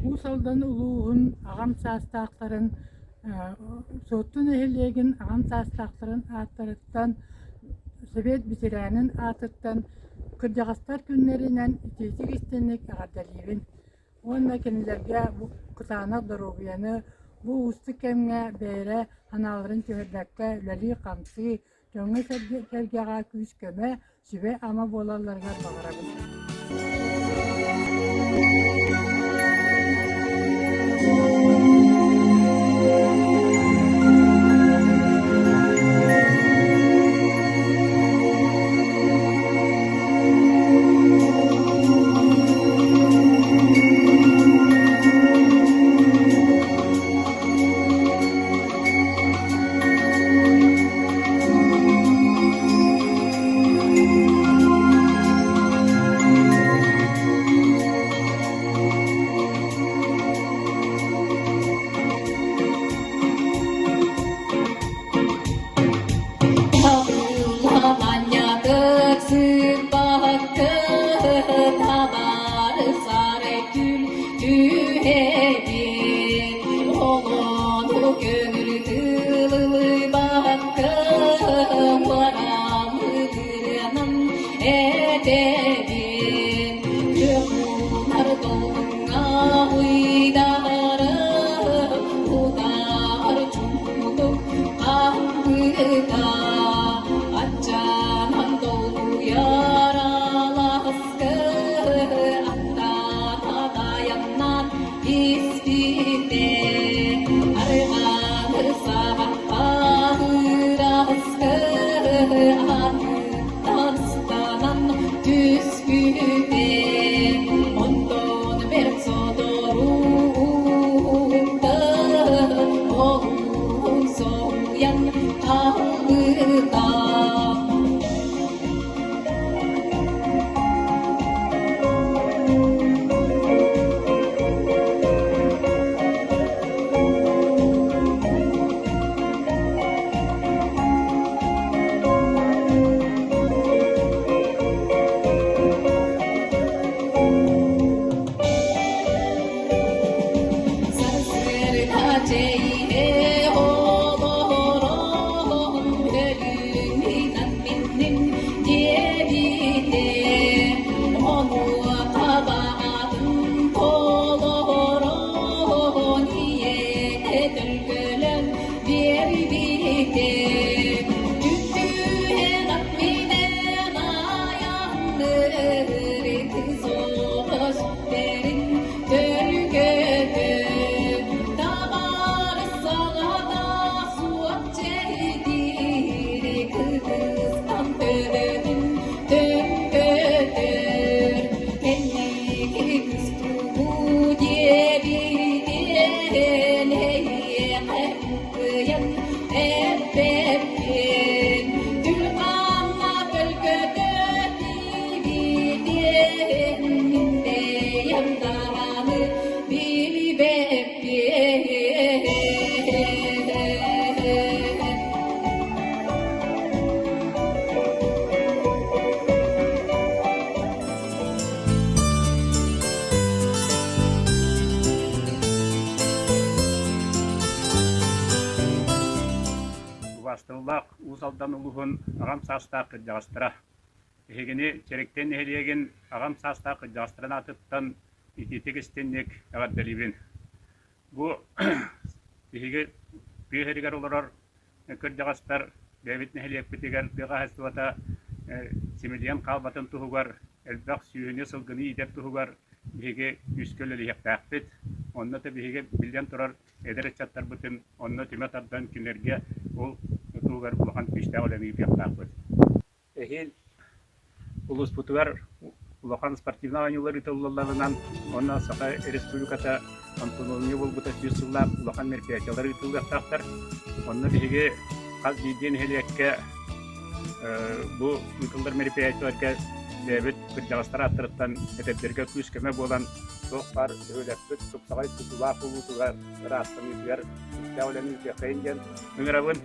Уус Алдан улууһун аҕам саастаахтарын Суотту нэһилиэгин аҕам саастаахтарын ааттарыттан Сэбиэт бэтэрээнин аатыттан кырдьаҕастар күннэринэн итиитик-истиҥник эҕэрдэлиибин уонна кинилэргэ бу кытаанах доруобуйаны, бу уустук кэмҥэ бэйэлэрэ санааларын түһэрбэккэ үлэлии-хамсыы, дьоҥҥо-сэргэҕэ күүс-көмө, сүбэ-ама буолалларыгар баҕарабын. Убаастабыллаах Уус Алдан улууһун аҕам саастаах кырдьаҕастара! Эһигини Чэриктэй нэһилиэгин аҕам саастаах кырдьаҕастарын аатыттан итиитик-истиҥник эҕэрдэлиибин. Бу биһиги тыа сиригэр олорор кырдьаҕастар бэйэбит нэһилиэкпитигэр тыа хаһаайыстыбата симэлийэн хаалбатын туһугар элбэх сүөһүнү, сылгыны иитэр туһугар биһиги күүскэ үлэлэһиэхтээхпит. Онно да биһиги биллэн турар эдэр ыччаттарбытын онно түмэ тардан кинилэргэ ол туһугар улахан күүстээх үлэни ыытыахтаахпыт. Эһиил. Улууспутугар улахан спортивнай оонньуулар ыытыллалларынан уонна Саха Республиката автономия буолбута 100 сыллаах улахан мероприятиелар ыытыллыахтаахтар. Онно биһиги хас биирдии нэһилиэккэ бу ыытыллар мероприятиеларга бэйэбит кырдьаҕастар ааттарыттан эдэрдэргэ күүс-көмө буолан туох баар бөһүөлэкпит тупсаҕай тутулаах буолуутугар, ыраастаныытыгар күүстээх үлэни ыытыаххайын диэн ыҥырабын.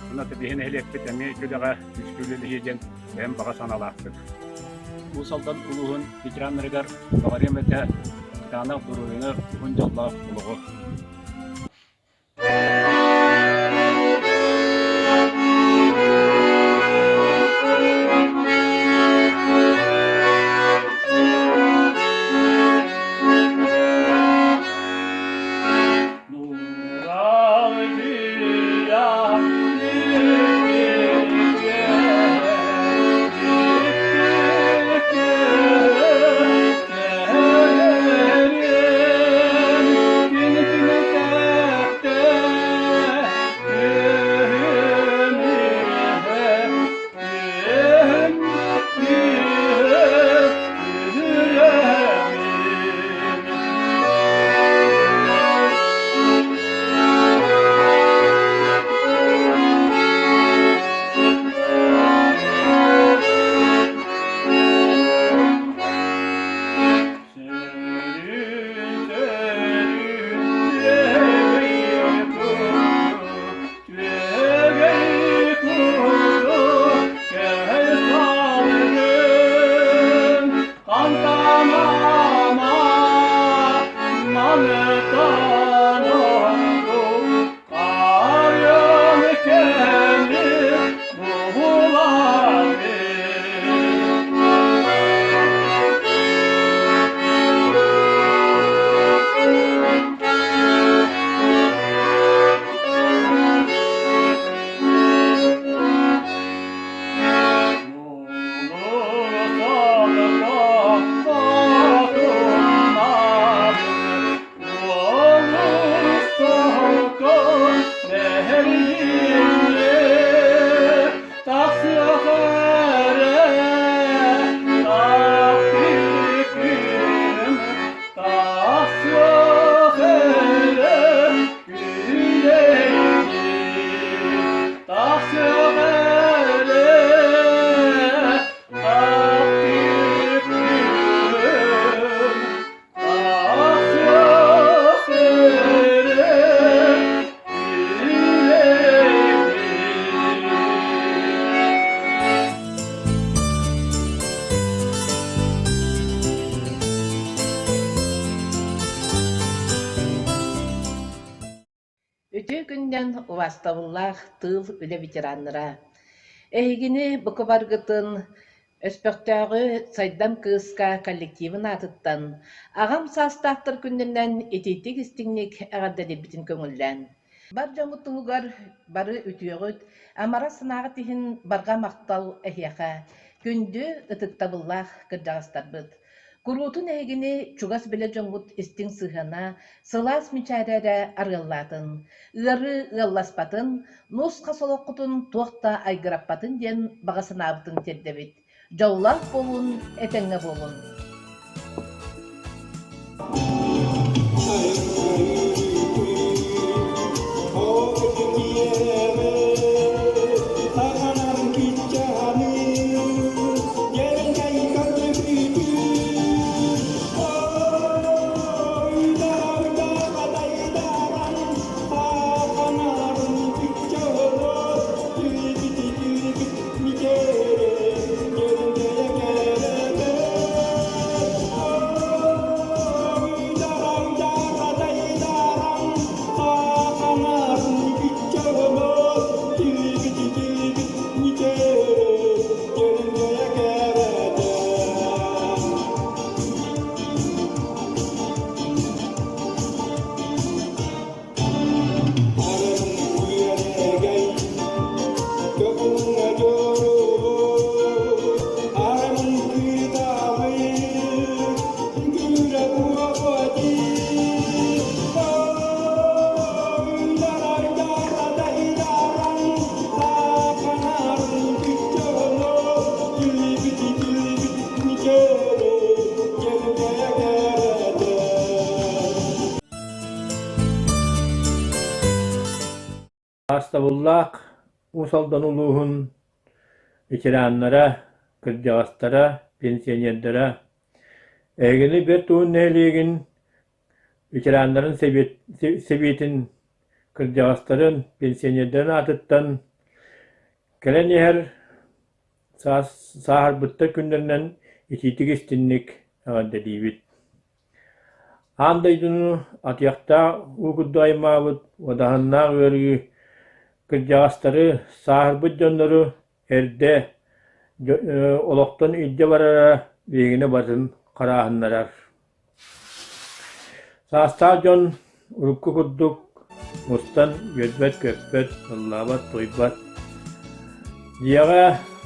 Онно биһи нэһилиэкпит эмиэ үлэҕэ күүскэ үлэлэһиэ диэн бэйэм баҕа санаалаахпын. Уус Алдан улууһун ветераннарыгар баҕарыам этэ кытаанах доруобуйаны, уһун дьоллоох олоҕу. Үтүө күнүнэн убаастабыллаах тыыл үлэ ветераннара! Эһигини бука баргытын Өспөхтөөҕү Сайдам кыыска коллективын аатыттан аҕам саастаахтар күннэринэн итиитик-истиҥник эҕэрдэлиирбитин көҥүллээн. Бар дьоҥҥут туһугар бары үтүөҕүт, амара санааҕыт иһин барҕа махтал эһиэхэ, күндү ытыктабыллаах кырдьаҕастарбыт! Куруутун эһигини чугас билэ дьоҥҥут истиҥ сыһыана, сылаас мичээрэ эрэ арыаллаатын, ыарыы ыалласпатын, нус-хас олоххутун туох да айгыраппатын диэн баҕа санаабытын тиэрдэбит. Дьоллоох буолун, этэҥҥэ буолун! Убаастабыллаах Уус Алдан улууһун ветераннара, кырдьаҕастара, пенсионердара, эһигини Бэрт Уһун нэһилиэгин ветераннарын сэбиэтин кырдьаҕастарын, пенсионердарын аатыттан кэлэн иһэр сааһырбыттар күннэринэн итиитик-истинник эҕэрдэлиибит. Аан дойдуну атыйахтаах уу курдук аймаабыт уодаһыннаах ыарыы кырдьаҕастары, сааһырбыт дьоннору эрдэ олохтон илдьэ барара биһигини барытын харааһыннарар. Саастаах дьон урукку курдук мустан үөрбэт-көппөт, ыллаабат-туойбат. Дьиэҕэ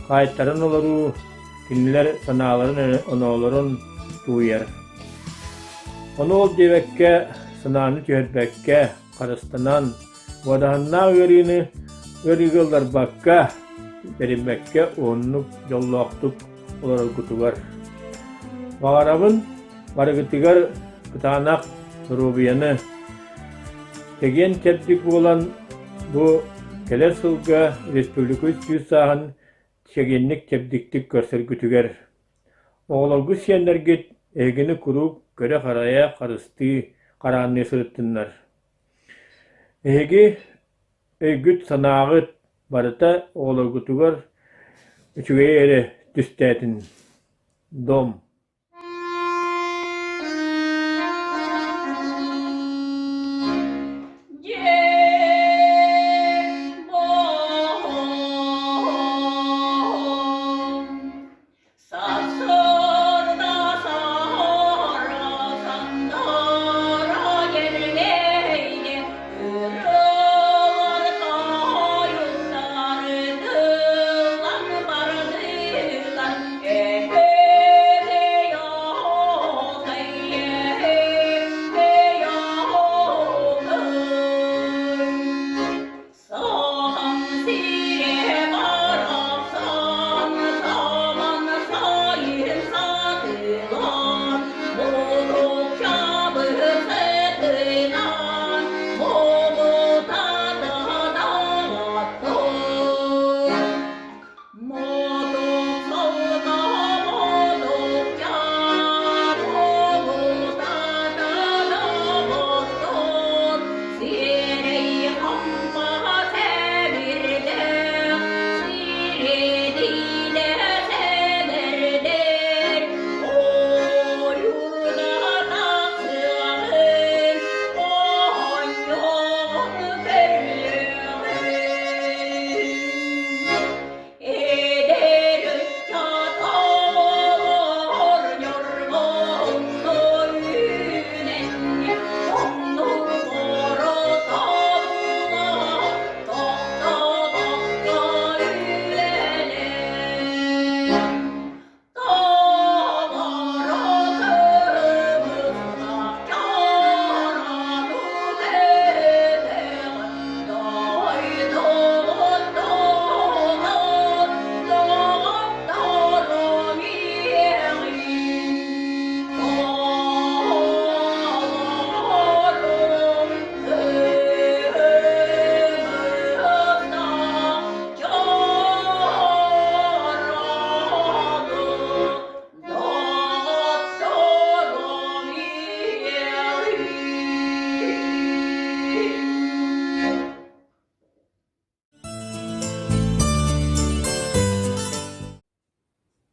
хаайтаран олоруу кинилэр санааларын-оноолорун тууйар. Ону ол диэбэккэ, санааны түһэрбэккэ, харыстанан, уодаһыннаах ыарыыны ыарыыга ылларбакка, бэриммэккэ уһуннук, дьоллоохтук олороргутугар. Баҕарабын барыгытыгар кытаанах доруобуйаны, чэгиэн-чэбдик буолан бу кэлэр сылга республика үс сааһын чэгиэнник-чэбдиктик көрсөргүтүгэр. Оҕолоргут сиэннэргит эһигини куруук көрө-харайа, харыстыы, хараанныы сырыттыннар. Эһиги өйгүт-санааҕыт барыта оҕолоргутугар үчүгэйи эрэ түстээтин. Дом.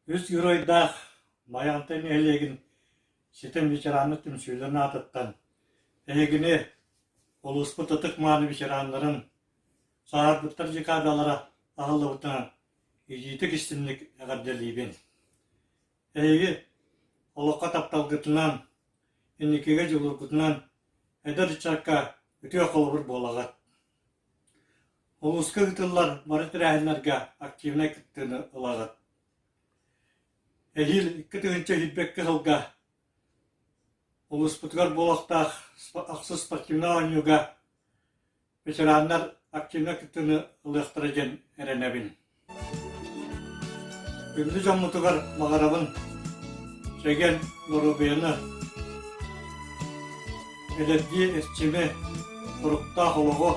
Үс геройдаах Майаҕантай нэһилиэгин ситим ветераннар түмсүүлэрин аатыттан эһигини улууспут ытык-мааны ветераннарын сааһырбыттар декадалара аһыллыбытынан итиитик-истинник эҕэрдэлиибин. Эһиги олоххо тапталгытынан, инникигэ дьулуургутунан эдэр ыччакка үтүө холобур буолаҕыт. Улууска ыытыллар бары тэрээһиннэргэ активнай кыттыыны ылаҕыт. Эһиил 2022 сылга улууспутугар буолуохтаах ахсыс спортивнай оонньууга ветераннар активнай кыттыыны ылыахтара диэн эрэнэбин. Күндү дьоммутугар баҕарабын чэгиэн доруобуйаны, эдэрдии эрчими, туруктаах олоҕу.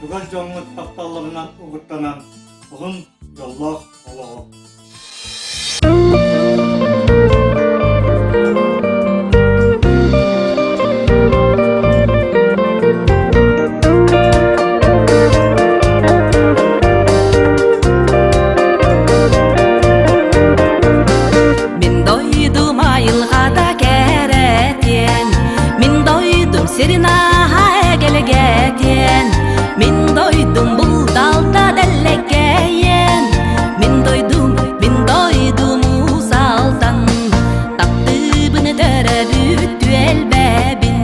Чугас дьоҥҥут тапталларынан угуттанан, уһун дьоллоох олоҕу! Мин дойдум айылҕата кэрэтиэн, Мин дойдум сирин аһа эгэлэгэтиэн, Мин дойдум булдалта дэллэкэйэн, Мин дойдум, мин дойдум Уус Алдан. Таптыыбын төрөбүт түөлбэбин,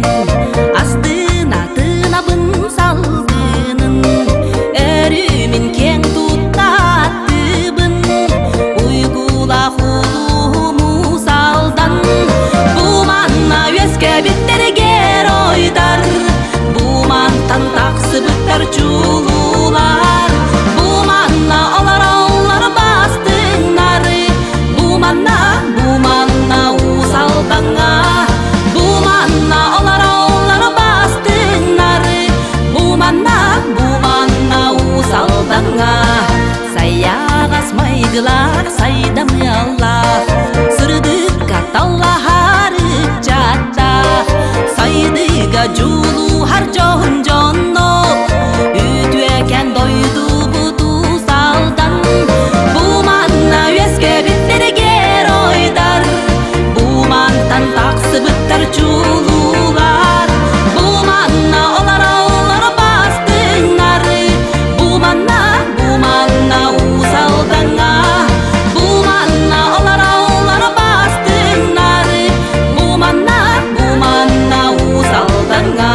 Астына тыынабын салгынын, Өрүү киэҥ тутта аттыыбын, Уйгулаах улуум Уус Алдан. Бу манна үөскээбиттэр геройдар, Бу мантан тахсыбыттар чулуулар, Бу манна олороллор бастыҥнары, Бу манна, бу манна Уус Алдаҥҥа, Бу манна олороллор бастыҥнары, Бу манна, бу манна Уус Алдаҥҥа. Сайаҕас майгылаах сайдам ыаллаах, Сырдыкка таллаһар ыччаттаах, Сайдыыга дьулуһар дьоһун дьонноох, Үтүөкэн дойдубут Уус Алдан. Бу манна үөскээбиттэр геройдар, Бу мантан тахсыбыттар чулуулар, Бу манна олороллор бастыҥнары, Бу манна, бу манна Уус Алдаҥҥа, Бу манна олороллор бастыҥнары, Бу манна, бу манна Уус Алдаҥҥа.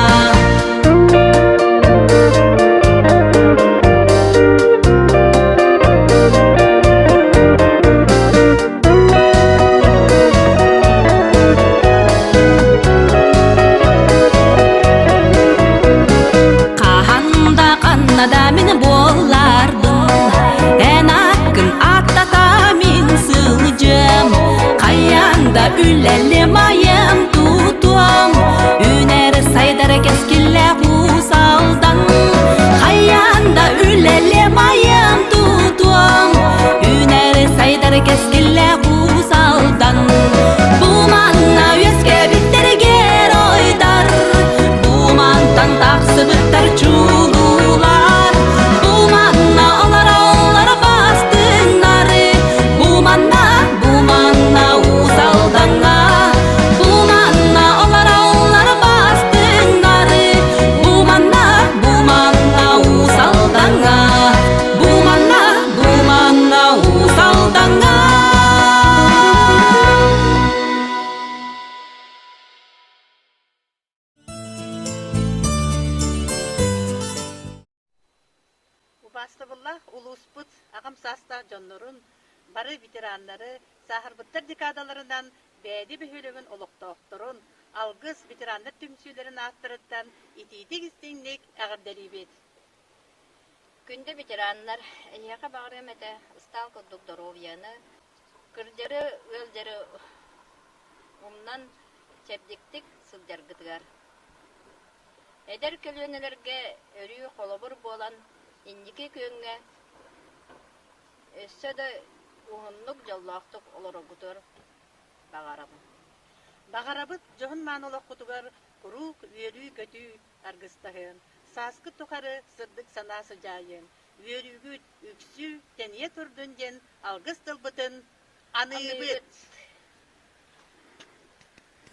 Хаһан да ханна да мин буолларбын, эн аккын аттата мин сылдьыам, хайаан да үлэлиэм айым тутуом, үүнэр сайдар кэскиллээх Уус Алдан. Хайаан да үлэлиэм айым тутуом, үүнэр сайдар кэскиллээх Уус Алдан. Бу манна үөскээбиттэр геройдар, бу мантан тахсыбыттар чулуулар, бу манна олороллор бастыҥнары, бу манна, бу манна Уус Алдаҥҥа, бу манна олороллор бастыҥнары, бу манна, бу манна Уус Алдаҥҥа, бу манна, бу манна Уус Алдаҥҥа. Убаастабыллаах улууспут аҕам саастаах дьоннорун, бары ветераннары, сааһырбыттар декадаларынан Бээди бөһүөлэгин олохтоохторун, Алгыс ветераннар түмсүүлэрин ааттарыттан итиитик-истиҥник эҕэрдэлиибит! Күндү ветераннар, эһиэхэ баҕарыам этэ ыстаал курдук доруобуйаны, кырдьары, ыалдьары умнан чэбдиктик сылдьаргытыгар. Эдэр көлүөнэлэргэ өрүү холобур буолан, инники күөҥҥэ өссө да уһуннук, дьоллоохтук олороргутугар баҕарабын. Баҕарабыт дьоһун-мааны олоххутугар куруук үөрүү-көтүү аргыстаһыан, сааскыт тухары сырдык санаа сыдьаайыан, үөрүүгүт үксүү тэнийэ турдун диэн алгыс тылбытын аныыбыт!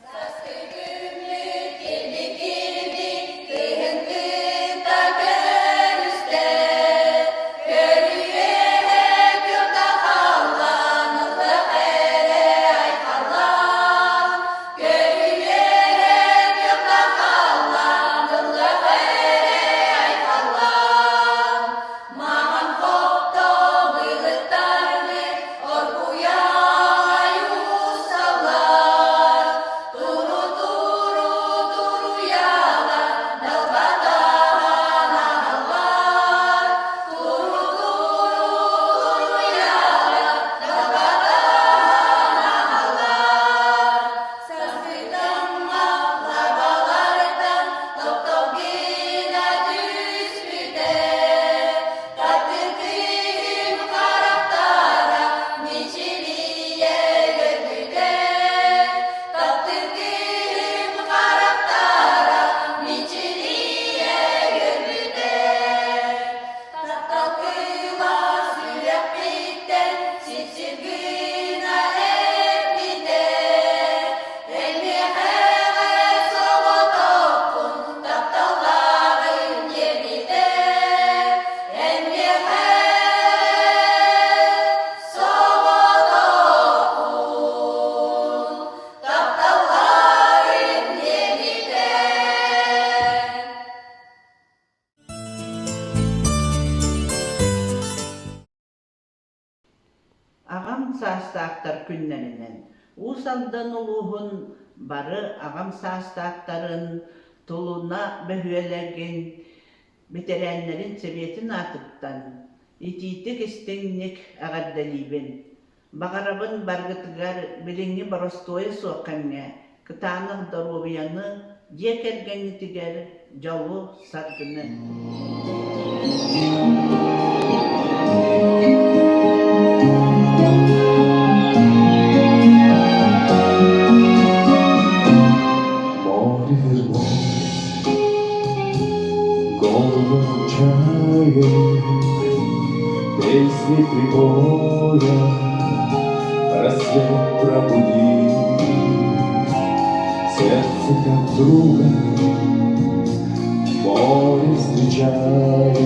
Сааскы күммүт килбик-килбик, кыһын кытта көрүстэ, Көрүөһэ күөхтэ халлаан, ыллык эрэ айхаллаан. Көрүөһэ күөхтэ халлаан, ыллык эрэ айхаллаан. Маҥан хопто былыттарбыт оргуйа усталлар. Уус Алдан улууһун бары аҕам саастаахтарын Тулуна бөһүөлэгин бэтэрээннэрин сэбиэтин аатыттан итиитик-истиҥник эҕэрдэлиибин! Баҕарабын барыгытыгар билиҥҥи боростуойа суох кэмҥэ кытаанах доруобуйаны, дьиэ кэргэҥҥитигэр дьолу-саргыны! Море вернулось, голову чаек, Песни прибоя рассвет пробудит, Сердце как друга море встречает,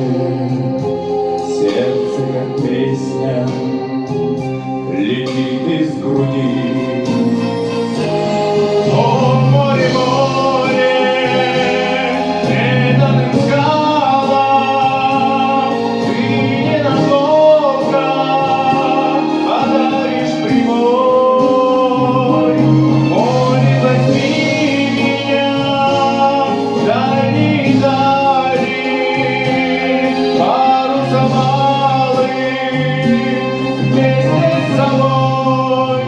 Сердце как песня летит из груди. О, море, море, преданным скалам, Ты ненадолго подаришь прибой. Море, возьми меня в дальние дали, парусом алым вместе с собой.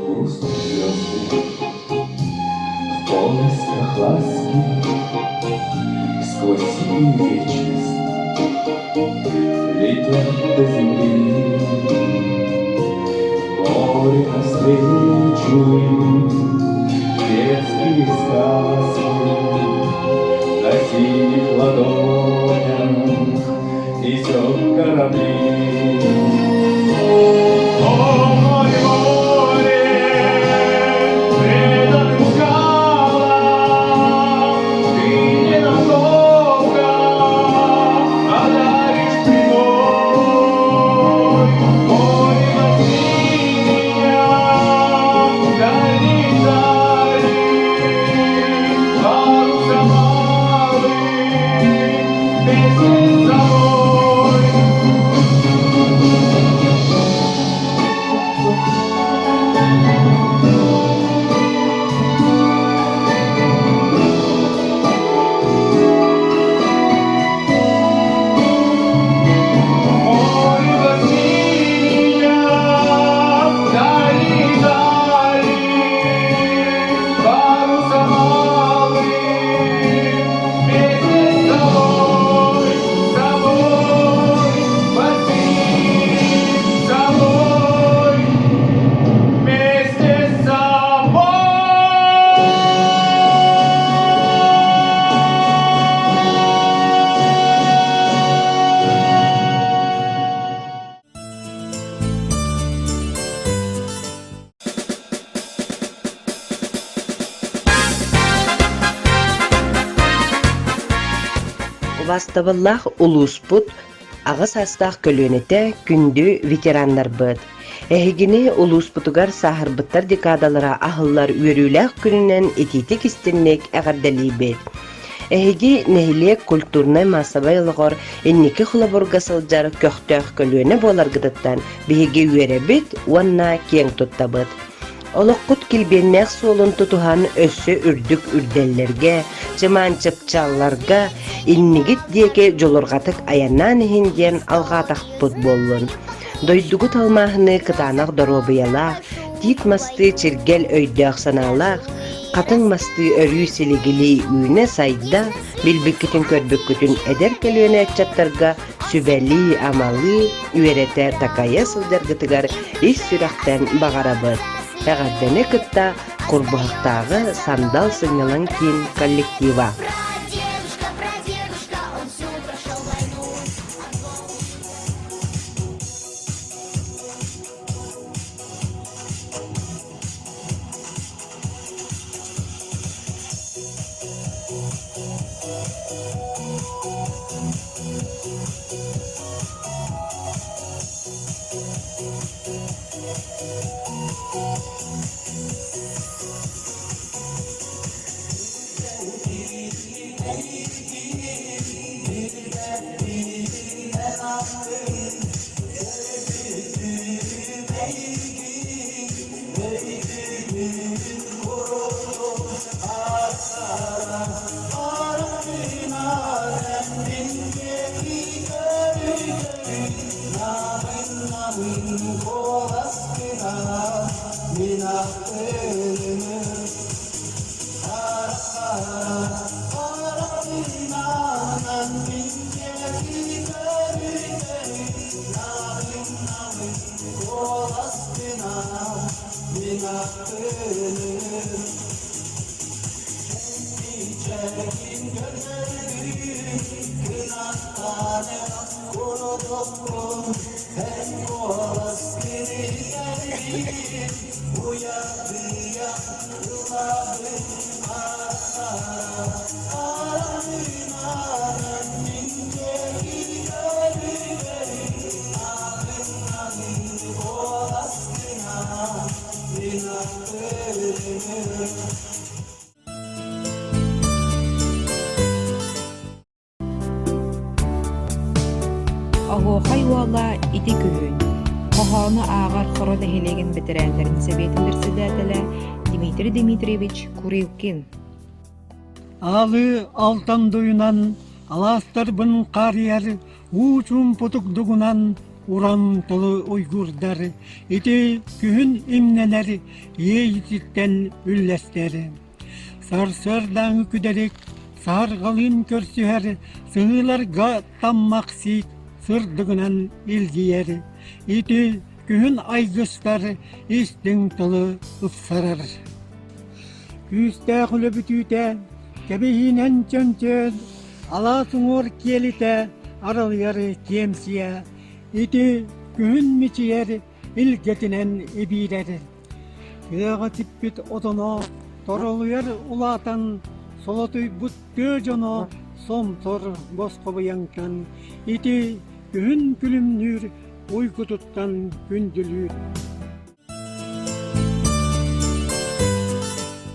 Грустные звезды в поисках ласки Сквозь синюю вечность летят до земли. Море навстречу им детские сказки На синих ладонях несет корабли. О, море, море, преданным скалам, Ты ненадолго подаришь прибой. Море, возьми меня в дальние дали, парусом алым вместе с собой. Море, возьми меня в дальние дали, парусом алым вместе с собой, с собой, возьми с собой, вместе с собой. Убаастабыллаах улууспут аҕа саастаах көлүөнэтэ күндү ветераннарбыт! Эһигини улууспутугар сааһырбыттар декадалара аһыллар үөрүүлээх күнүнэн итиитик-истинник эҕэрдэлиибит! Эһиги нэһилиэк культурнай-маассабай олоҕор инники холобурга сылдьар көхтөөх көлүөнэ буоларгытыттан биһиги үөрэбит уонна киэҥ туттабыт. Олоххут килбиэннээх суолун тутуһан өссө үрдүк үрдэллэргэ, чымаан чыпчаалларга иннигит диэки дьулурҕатык айаннаан иһин диэн алҕаатахпыт буоллун. Дойдугут алмааһыныы кытаанах доруобуйалаах, тиит мастыы чиргэл өйдөөх-санаалаах, хатыҥ мастыы өрүү силигилии үүнэ-сайда, билбиккитин-көрбүккүтүн эдэр көлүөнэ ыччаттарга сүбэлии-амалыы, үөрэтэ-такайа сылдьаргытыгар ис сүрэхтэн баҕарабыт. Эҕэрдэни кытта Курбуһахтааҕы Сандал сынньалаҥ киин коллектива. Өйдүүбүн курутум астара Арахтыынан мин диэки көрүтөрүн Намын-намын куоласкынан мин ахтыным Арахтыынан мин диэки көрүтөрүн Намын-намын куоласкынан мин ахтыным Мичэргин көрдөргүн кынаттанык курутуккун эн куоласкын иһитэрбин уйадыйа ылабын аттара арахтыынан мин диэки көрүтэрин намын-намын куоласкынан мин ахтыным. Оһуохай уола ити күһүн хоһоону ааҕар Хоро нэһилиэгин бэтэрээннэрин сэбиэтин председателэ Дмитрий Дмитриевич Курилкин. Аалы алтан дуйунан алаастарбын хаарыйар уу чуумпутук дугунан уран тылы уйгурдар, ити күһүн имнэнэр иэйититтэн үллэстэр. Сарсыардааҥы күдэрик саарҕалыын көрсүһэр сыһыыларга таммах сиик сырдыгынан илгийэр, ити күһүн айгыстар истиҥ тылы ыпсарар. Күүстээх үлэ бүтүүтэ, кэбиһиинэн чөмчөөн, алаас уҥуор киэлитэ аралыйар киэмсийэ, ити күһүн мичийэр илгэтинэн ибиирэр. Тыаҕа типпит отоно торолуйар улаатан, солотуйбут тыа дьоно сомтор босхобуйаҥтан, ити күһүн күлүмнүүр уйгутуттан күндүлүүр.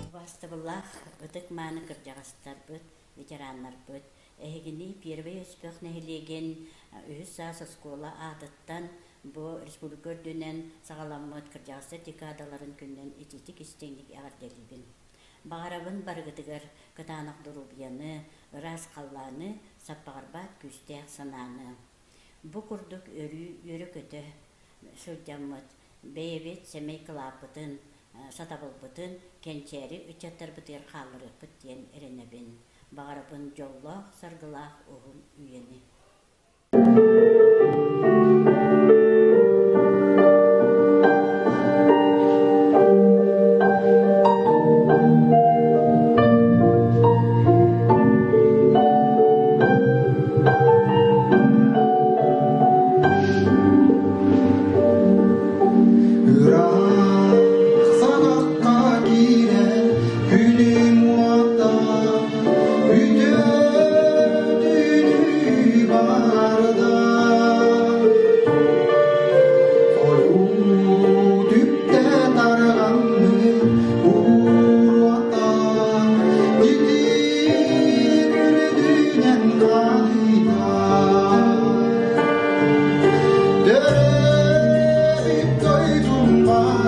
Убаастабыллаах ытык-мааны кырдьаҕастарбыт, ветераннарбыт, эһигини Первый Өспөх нэһилиэгин үһүс саас оскуола аатыттан бу республика үрдүнэн саҕаламмыт кырдьаҕастар декадаларын күнүнэн итиитик истиҥник эҕэрдэлиибин. Баҕарабын барыгытыгар кытаанах доруобуйаны, ыраас халлааны, саппаҕырбат күүстээх санааны. Бу курдук өрүү үөрэ-көтө сылдьаммыт, бэйэбит сэмэй кылааппытын, сатабылбытын кэнчээри ыччаттарбытыгар хаалларыахпыт диэн эрэнэбин. Баҕарабын дьоллоох, саргылаах уһун үйэни. Ыраах саҕахха киирэн күнүм уота үтүө түүнү барда Хойуу түптэ тарҕаммыт уруота итии күрдүнэн хаһыйда Төрөөбүт дойдум баар.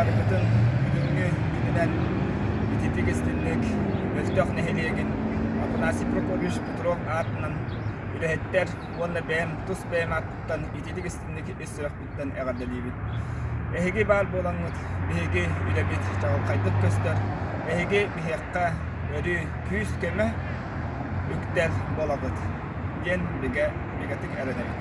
Барыгытын бүгүҥҥү күнүнэн ититик истинник Өлтөх нэһилиэгин Афанасий Прокопьевич Петров аатынан үлэһиттэр уонна бэйэм тус бэйэм ааттан ититик истинник ис сүрэхпиттэн эҕэрдэлиибит. Эһиги баар буолаҥҥыт биһиги үлэбит чаҕылхайдык көстөр. Эһиги биһиэххэ өрүү күүс-көмө, үктэл буолабыт диэн бигэ бигэтик эрэнэбит.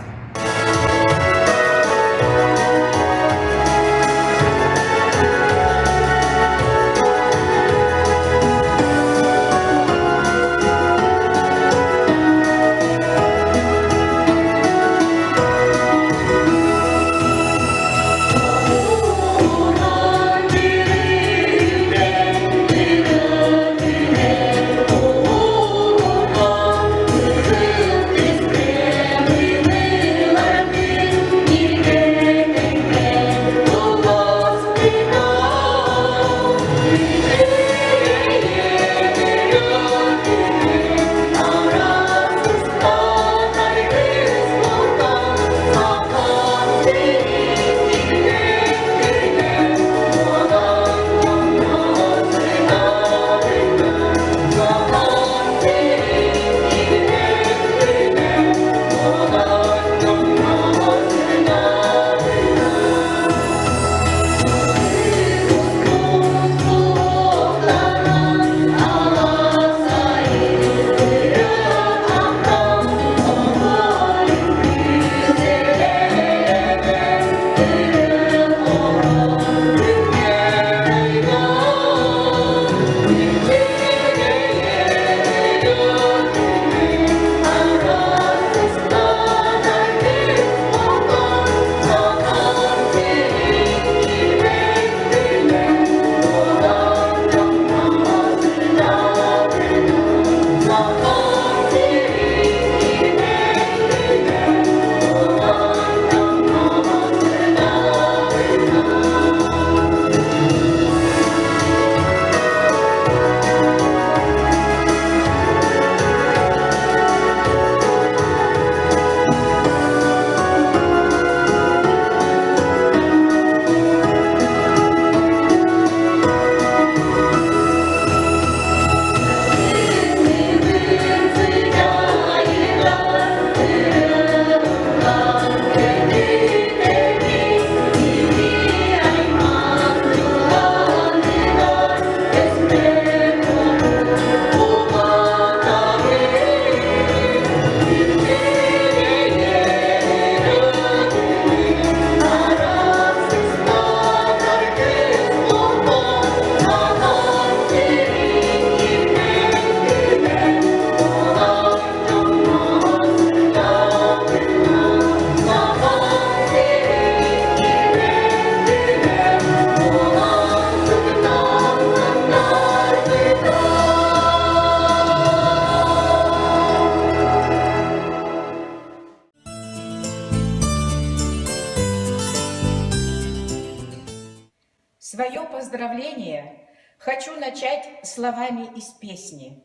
Свое поздравление хочу начать словами из песни.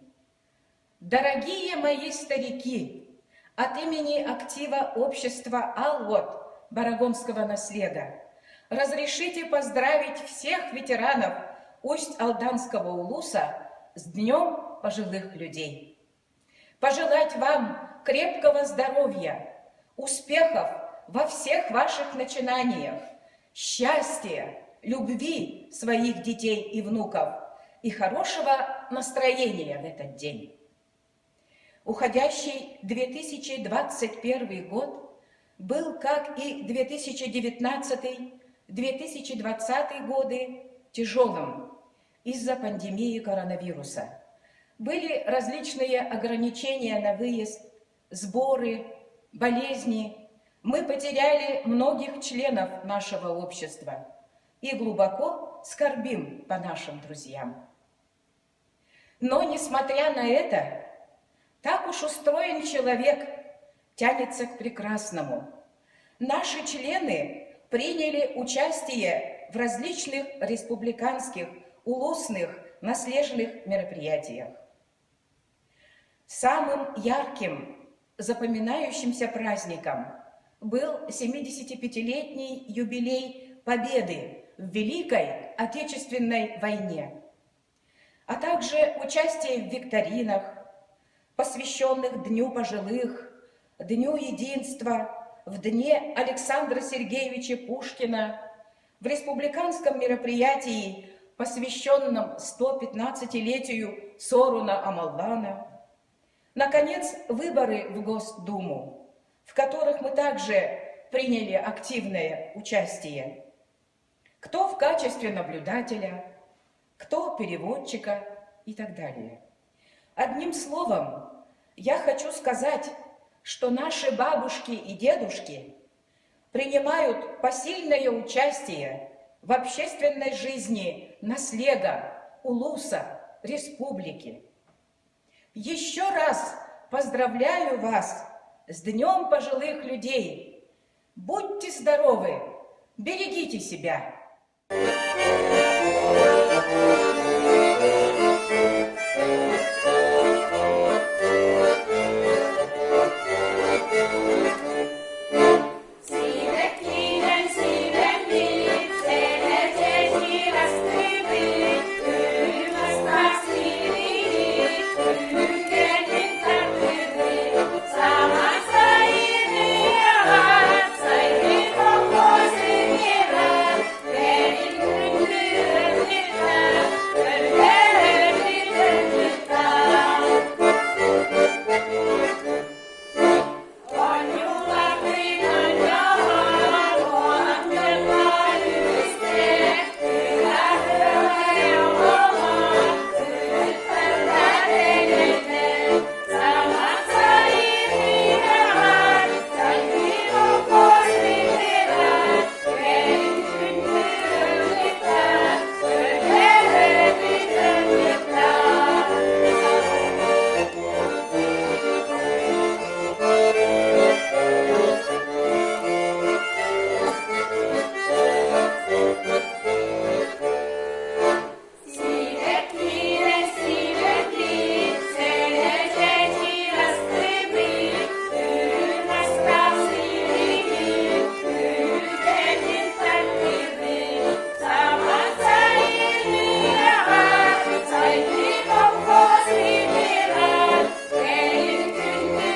Дорогие мои старики, от имени актива общества «Аллот» Барагонского наслега разрешите поздравить всех ветеранов Усть-Алданского улуса с Днем пожилых людей. Пожелать вам крепкого здоровья, успехов во всех ваших начинаниях, счастья, любви своих детей и внуков и хорошего настроения в этот день. Уходящий 2021 год был, как и 2019-2020 годы, тяжелым из-за пандемии коронавируса. Были различные ограничения на выезд, сборы, болезни. Мы потеряли многих членов нашего общества и глубоко скорбим по нашим друзьям. Но, несмотря на это, так уж устроен человек, тянется к прекрасному. Наши члены приняли участие в различных республиканских, улусных, наслежных мероприятиях. Самым ярким, запоминающимся праздником был 75-летний юбилей Победы в Великой Отечественной войне, а также участие в викторинах, посвященных Дню пожилых, Дню единства, в Дне Александра Сергеевича Пушкина, в республиканском мероприятии, посвященном 115-летию Соруна Амаллана. Наконец, выборы в Госдуму, в которых мы также приняли активное участие. Кто в качестве наблюдателя, кто переводчика и так далее. Одним словом, я хочу сказать, что наши бабушки и дедушки принимают посильное участие в общественной жизни наслега, улуса, республики. Еще раз поздравляю вас с Днем пожилых людей! Будьте здоровы, берегите себя! Сирэккиинэн сирэппит, сэлэчэчи астыыбыт, күн сириит, күргэтин тардыбыт, саҥа сайыны аҕат, сайдыы холкуос ыҥыра, бэрин күндү ыалдьыта, өлгөһөрбүт ылдьыта. Сирэккиинэн сирэппит, сэлэчэчи астыыбыт, үрүҥ астаах сириибит, күргэтин тардыбыт, саҥа сайыны аҕат, сайдыы холкуос ыҥырар, кэлин күндү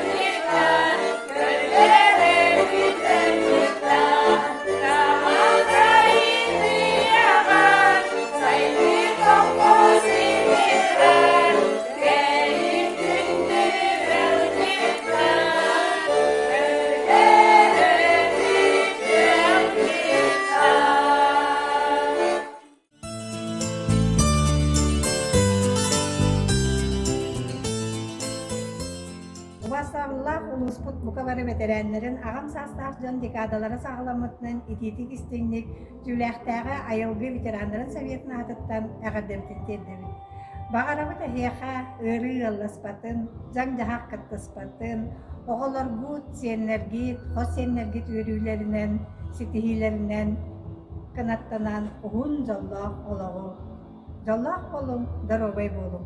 ыалдьыттар, көллөрөбүт ыалдьыттар, саҥа сайыны аҕат, сайдыы холкуос ыҥырар, кэлин күндү ыалдьыттар, көллөрөбүт ыалдьыттар. Убастабыллаах улууспут бука бары бэтэрээннэрин аҕам саастаах дьон декадалара саҕаламмытынан итиитик-истиҥник Түүлээхтээҕи айылгы ветераннарын советын аатыттан эҕэрдэбитин тиэрдэбит. Баҕарабыт эһиэхэ ыарыы ыалласпатын, дьаҥ-дьаһах кыттыспатын, оҕолоргут, сиэннэргит, хос сиэннэргит үөрүүлэринэн, ситиһиилэринэн кынаттанан уһун дьоллоох олоҕу Дьоллоох буолуҥ, доруобай буолуҥ!